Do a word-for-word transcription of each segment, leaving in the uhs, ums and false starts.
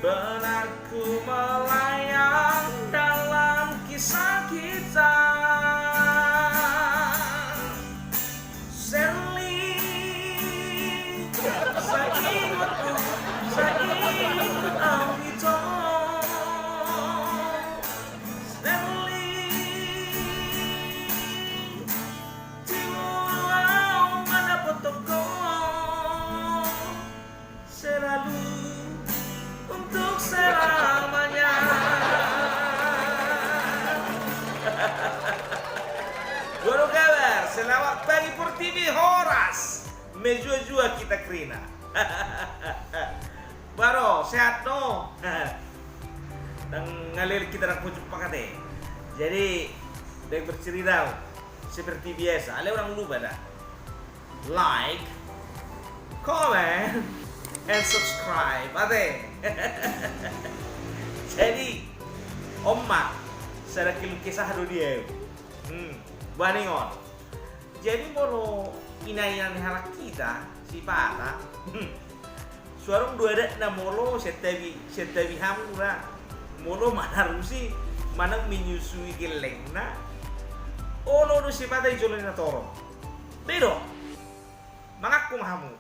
Benar ku melayang dalam kisah kita. Sherly, seingatku, seingat au ito. Sherly, tiur au mandapothon ho. Selalu untuk selamanya. Boru Gabar, selamat pagi Pertiwi, horas. Mejuah-juah kita kerina. Boru, sehat do? Ndang ngaleleng kita, ndang pojok pakate. Jadi, ndang bercerita seperti biasa. Ale, ndang lupa da. Like, comment, and subscribe. Ate. Jadi, on ma, sada keluh kesah do di au. Hmm, boaning on. Jadi, molo ina-ina ni halak hita, sipata, hmm, so adong do adatna molo sian tabi, sian tabi hamu ra, molo manarusi manang menyusui gellengna, olo do sipata i jolo ni natorop. Be do, mangaku ma hamu.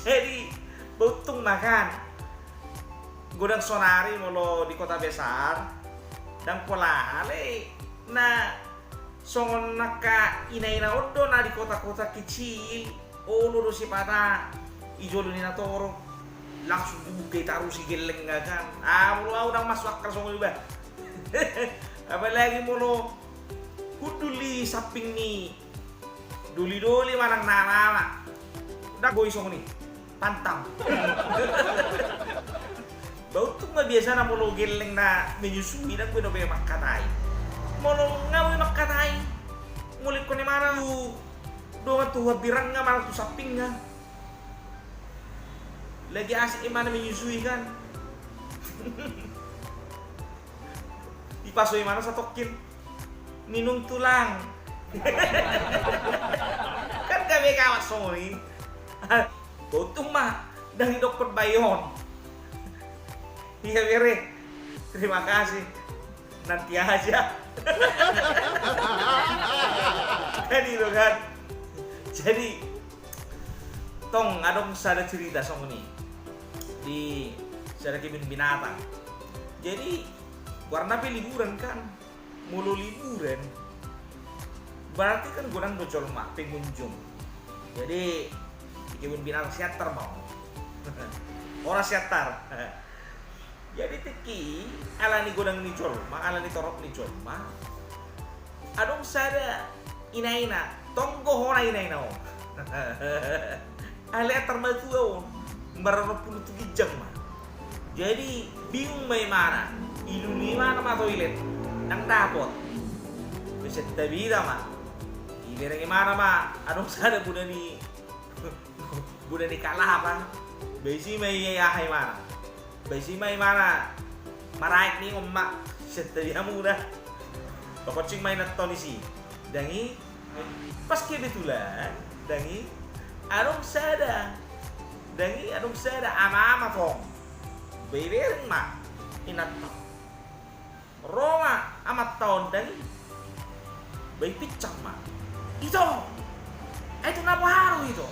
Jadi, bottung ma kan. Godang sonari molo di kota besar, ndang pola ale na songon angka ina-ina on do na di kota-kota kecil, olo do sipata i jolo ni natorop, langsung dibuka, ditarusi gellengna kan. Ah, molo au ndang masuk akal songon i bah. Apalagi molo hundul di samping ni doli-doli manang na, na, na. Ndang boi songon i. Pantang. Bottung ma biasana molo gelleng na menyusui, ndang boi dope mangkatai. Molo nga boi mangkatai, mulihon imana tu dongan, tu hambirangna manang tu sampingna. Lagi asik imana menyusui kan. Dipaso imana satongkin. Minum tulang. Kan gabe gawat songon i. Bottung ma, ndang didokkon bae on. Iya bere. Terima kasih. Nanti aja. Kan i do kan. Jadi, tong adong sada cerita songon i di sada kebun binatang. Jadi, goarna pe liburan kan. Molo liburan, berarti kan godang do jolma, pengunjung. Jadi, di kebun binatang siantar ma on. Ora siantar. Jadi tingki, alani godang ni jolma, alani torop ni jolma, adong sada ina-ina, tonggo hona ina-ina on. Alai antar matua on, marrapulu tu ginjang ma. Jadi bingung ma imana, dilului imana ma toilet, ndang dapot. Be sian tabita ma, dibereng imana ma, adong sada bona ni, bona ni kalapa. Ba disi ma diaha imana. Ba disi ma imana maraek ni on ma, sian tabi hamu da. Pakoncing ma inanta on disi. Ndang i, pas kebetulan, ndang i, adong sada. Ndang i, adong sada ama-ama tong. Ba dibereng ma inanta on. Ro ma amanta on, ndang i. Ba dipinsang ma. Ito! Ai tung na boha do ito?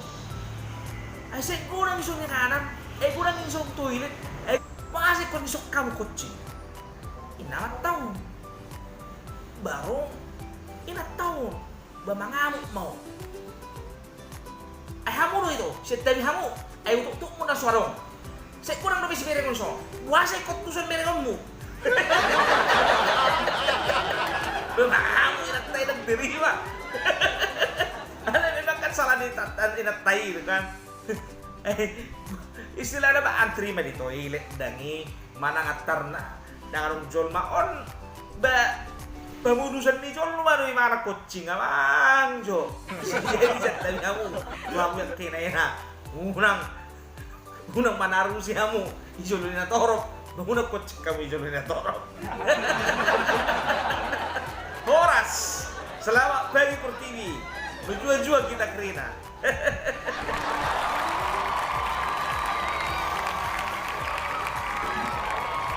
Ai sai godang dison inganan, ai godang dison toilet, ai boasa ingkon dison hamu koncing? Inna amanta on. Ba ro inanta on. Ba mangamuk ma on. Ai hamu do ito, sian tabi hamu, ai utuktukmu na so adong. Sai godang dope siberengon dison. Boasa ingkon tuson berengonmu? Ba mangamuk inanta i, ndang terima. Alai memang kan salah ni inanta i do kan. Istilahna ba antri ma di toilet, ndang i, manang antarna. Ndang adong jolma on, ba pamudusan ni jolma do imana koncing, amang jo. Jadi sian tabi hamu, hamu angka ina-ina, unang, unang manarusi hamu i jolo ni natorop, unang koncing hamu i jolo ni natorop. Horas. Selamat pagi Pertiwi. Mejuah-juah kita kerina.